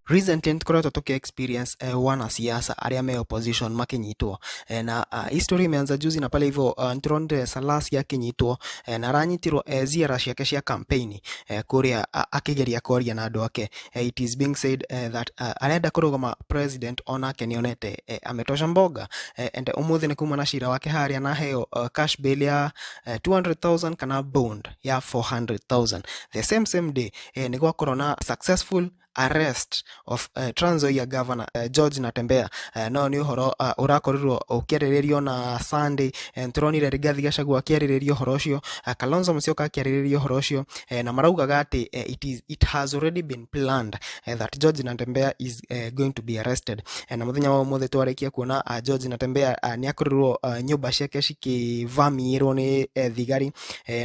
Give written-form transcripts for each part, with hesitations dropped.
Recently nĩtũkoretwo tũkĩ experience wanasiasa arĩa me opposition makĩnyitwo na history imeanza juzi na pale hivyo nĩtũronire Salasya akĩnyitwo na aranyitirwo ziara ciake cia campaign kũrĩa akĩgeria kwaria na andũ ake. It is being said that arenda kũrũgama president onake nĩonete ametosha mboga and ũmũthĩ nĩ kuma na cira wake harĩa na aheo cash bail ya 200,000 kana bond ya 400,000. The same same day nĩ gwakorwo na successful arrest of Trans Nzoia Governor George Natembeya. No nĩ ũhoro ũrakorirwo ũkĩarĩrĩrio na Sunday. Nĩtũronire Rigathi Gachagua akĩarĩrĩria ũhoro ũcio, Kalonzo Musyoka akĩarĩrĩria ũhoro ũcio, na maraugaga atĩ it has already been planned that George Natembeya is going to be arrested. Na mũthenya wa ũmũthĩ twarĩkia kuona George Natembeya nĩ akorirwo nyũmba ciake cikĩvamiĩrwo nĩ thigari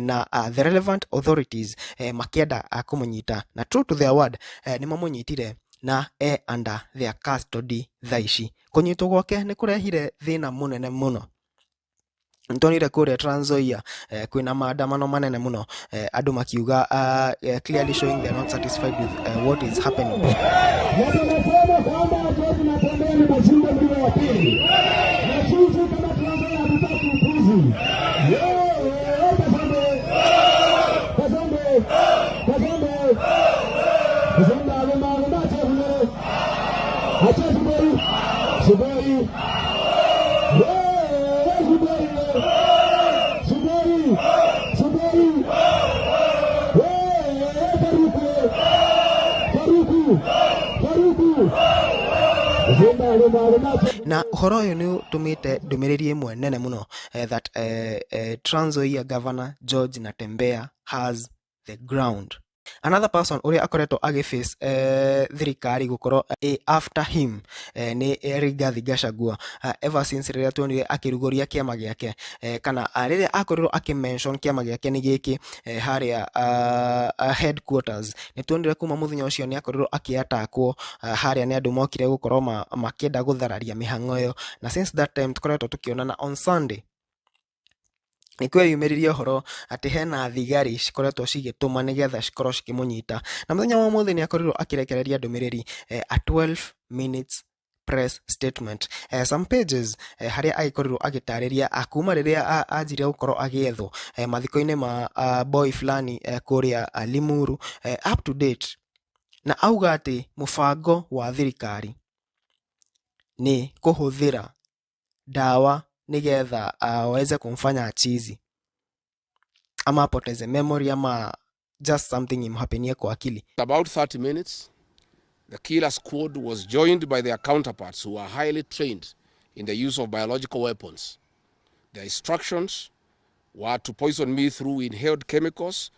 na the relevant authorities makĩenda kũmũnyita, na true to their word nĩ mamũnyitire na e under their custody thaa ici. Kũnyitwo gwake nĩ kũrehire thĩna mũnene mũno. Nĩtwonire kũrĩa Trans Nzoia kwĩna maandamano manene mũno, andũ makiuga clearly showing they are not satisfied with what is happening. Na tumesema kwamba George Natembeya ni mashinde mlima wa pili, na sisi kama Trans Nzoia hatutaki upuzi. Kazembe, Kazembe, Kazembe, Kazembe, alema alema, achezile, achezile, Shiboi, Shiboi, Shiboi, Shiboi, Faruku, Faruku, Faruku, Kazembe, alema alema. Na ũhoro ũyũ nĩ ũtũmĩte ndũmĩrĩri ĩmwe nene mũno that Trans Nzoia Governor George Natembeya has the ground. Another person ũrĩa akoretwo agĩface thirikari gũkorwo after him nĩ Rigathi Gachagua, ever since rĩrĩa tuonire akĩrugũria kĩama gĩake kana rĩrĩa akorirwo akĩmention kĩama gĩake nĩ gĩkĩ harĩa headquarters. Nĩ tuonire kuma mũthenya ũcio nĩ akorirwo akĩatakwo harĩa nĩ andũ mokire gũkorwo makĩenda gũthararia mĩhang'o ĩyo, na since that time tũkoretwo tũkĩonana. On Sunday nĩ kweyumĩririe ũhoro atĩ hena thigari cikoretwo cigĩtũma nĩgetha cikorwo cikĩmũnyita, na mũthenya wa ũmũthĩ nĩ akorirwo akĩrekereria ndũmĩrĩri, a 12 minutes press statement, some pages, harĩa agĩkorirwo agĩtarĩria kuma rĩrĩa anjirie gũkorwo agĩethwo mathiko-inĩ ma boy fulani kũrĩa Limuru up to date, na auga atĩ mũbango wa thirikari nĩ kũhũthĩra dawa nĩgetha waweze kumfanya achizi ama apoteze memory ama just something imhappenie kwa akili. About 30 minutes, the killer squad was joined by their counterparts who are highly trained in the use of biological weapons. Their instructions were to poison me through inhaled chemicals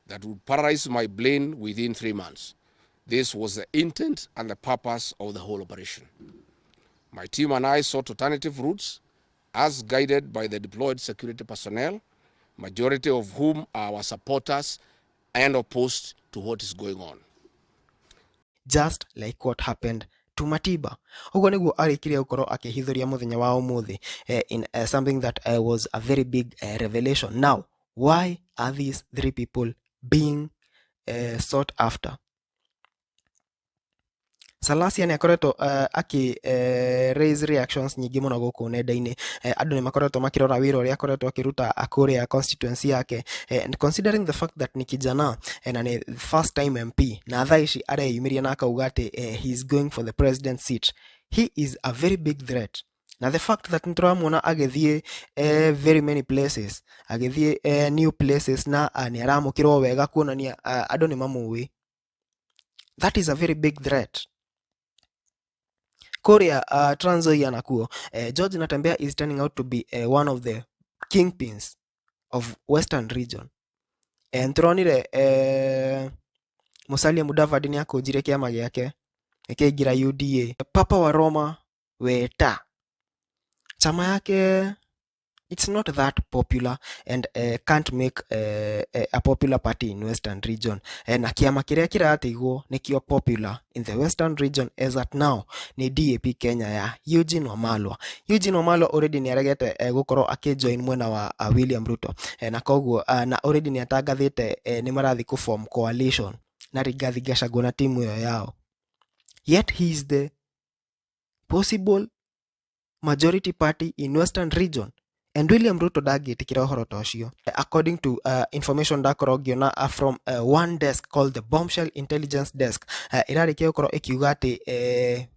that would paralyze my brain within 3 months. This was the intent and the purpose of the whole operation. My team and I sought alternative routes as guided by the deployed security personnel, majority of whom are our supporters and opposed to what is going on. Just like what happened to Matiba. Ũguo nĩguo arĩkirie gũkorwo akĩhithũria mũthenya wa ũmũthĩ in something that was a very big revelation. Now, why are these three people being sought after? Salasya nĩ akoretwo akĩ raise reactions nyingĩ mũno gũkũ nenda-inĩ. Andũ nĩ makoretwo makĩrora wĩra ũrĩa akoretwo akĩruta kũrĩa constituency yake, and considering the fact that ni kijana na nĩ first time MP, na thaa ici areyumĩria na akauga atĩ he is going for the president seat, he is a very big threat. Na the fact that nĩtũramuona agĩthiĩ very many places, agĩthiĩ new places, na nĩ aramũkĩrwo wega, kuonania andũ nĩ mamũĩ, that is a very big threat. Kũrĩa Trans Nzoia nakuo, George Natembeya is turning out to be one of the kingpins of Western Region. Nĩtũronire Musalia Mudavadi nĩ akũnjire kĩama gĩake gĩkĩingĩra UDA. Papa wa Roma Weta, chama yake it's not that popular and can't make a popular party in Western Region. Na kĩama kĩrĩa kĩratigwo nĩkĩo popular in the Western Region as at now nĩ DAP Kenya ya Eugene Wamalwa. Eugene Wamalwa already nĩ aregete gũkorwo akĩjoin mwena wa William Ruto, na koguo na already nĩ atangathĩte nĩ marathiĩ kũform coalition na Rigathi Gachagua na timu ĩyo yao. Yet he is the possible majority party in Western region, and William Ruto ndangĩtĩkĩra ũhoro ta ũcio. According to information ndakorwo ngĩona from one desk called the Bombshell Intelligence Desk, ĩrarĩkia gũkorwo ĩkiuga atĩ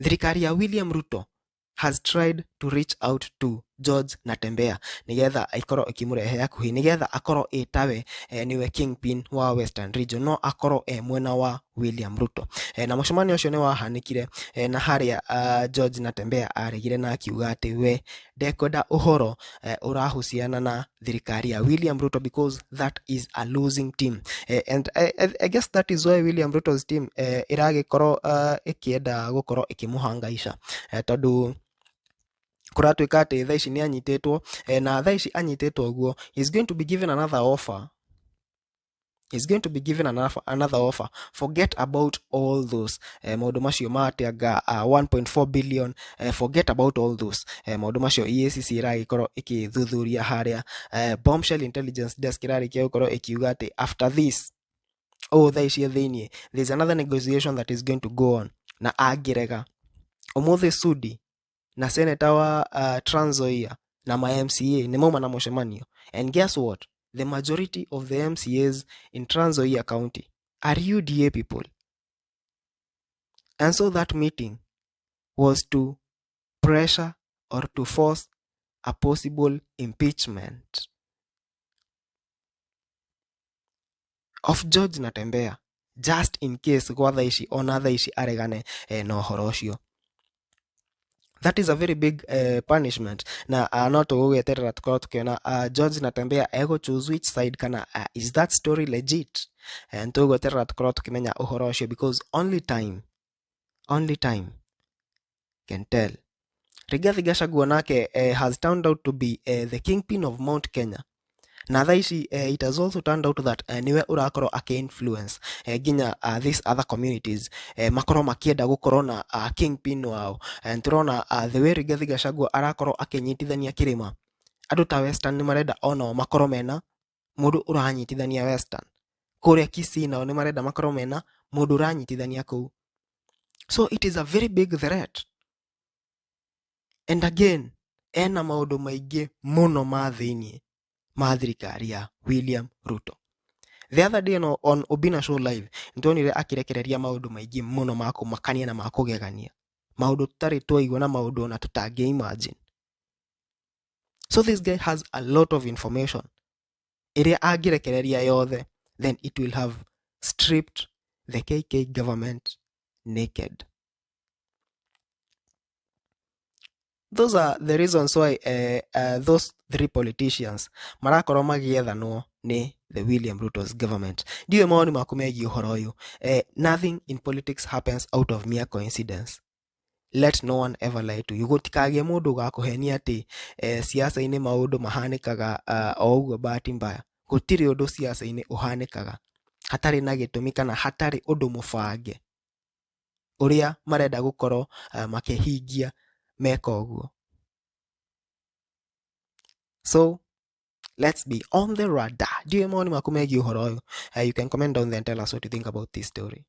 thirikari ya William Ruto has tried to reach out to George Natembeya nigetha ikorwo ikimũrehe hakuhĩ, nigetha akorwo ĩtawe niwe kingpin wa Western region, no akorwo e mwena wa William Ruto. Na mũcemanio ũcio nĩ wahanĩkire, na harĩa George Natembeya aregire na akiuga atĩ we ndekwenda ũhoro ũrahusiana na thirikari ya William Ruto because that is a losing team. And I guess that is why William Ruto's team ĩragĩkorwo ĩkĩenda gũkorwo ĩkĩmũhangaica, tondũ kũratuĩka atĩ thaa ici nĩ anyitĩtwo, na thaa ici anyitĩtwo ũguo, he is going to be given another offer. He's going to be given another offer. Forget about all those maũndũ macio ma atĩ anga 1.4 billion. Forget about all those maũndũ macio EACC ĩragĩkorwo ĩkĩthuthuria harĩa. Bombshell Intelligence Desk ĩrarĩkia gũkorwo ĩkiuga atĩ after this, oh, thaa ici thĩiniĩ there's another negotiation that is going to go on, na angĩrega ũmũthĩ Sudi na senator wa Trans Nzoia na ma MCA nĩ mauma na mũcemanio. And guess what? The majority of the MCAs in Trans Nzoia County are UDA people, and so that meeting was to pressure or to force a possible impeachment of George Natembeya, just in case gwa thaa ici ona thaa ici aregane na ũhoro ũcio. That is a very big punishment, na no tũgũgĩeterera tũkorwo tũkĩona George Natembeya egũ choose which side, kana is that story legit. Tũgweterera tũkorwo tũkĩmenya ũhoro ũcio because only time can tell. Rigathi Gachagua nake has turned out to be the kingpin of Mount Kenya, na thaa ici it has also turned out that niwe ũrakorwo akĩ-influence nginya these other communities makorwo makĩenda gũkorwo na kingpin wao. Nĩtũrona the way Rigathi Gachagua arakorwo akĩnyitithania kĩrĩma, andũ ta Western nĩ marenda onao makorwo mena mũndũ ũranyitithania Western. Kũrĩa Kisii nao nĩ marenda makorwo mena mũndũ ũranyitithania kũu. So it is a very big threat, and again ena maũndũ maingĩ mũno ma thĩiniĩ ma thirikari ya William Ruto. The other day no, on Obina Show Live, nĩtuonire akĩrekereria maũndũ maingĩ mũno ma kũmakania na ma kũgegania, maũndũ tũtarĩ twaigua na maũndũ ona tũtangĩ imagine. So this guy has a lot of information ĩrĩa angĩrekereria yothe, then it will have stripped the KK government naked. Those are the reasons why those three politicians marakorwo magĩethanwo nĩ the William Ruto's government. Ndiũĩ mawoni maku megiĩ ũhoro ũyũ. Nothing in politics happens out of mere coincidence. Let no one ever lie to you. Gũtikagĩe mũndũ ũgakũhenia atĩ siasa-inĩ maũndũ mahanĩkaga o ũguo bahati mbaya. Gũtirĩ ũndũ siasa-inĩ ũhanĩkaga hatarĩ na gĩtũmi kana hatarĩ ũndũ mũbange ũrĩa marenda gũkorwo makĩhingia meka ũguo. So let's be on the radar. Ndiũĩ mawoni maku megiĩ ũhoro ũyũ. You can comment down there and tell us what you think about this story.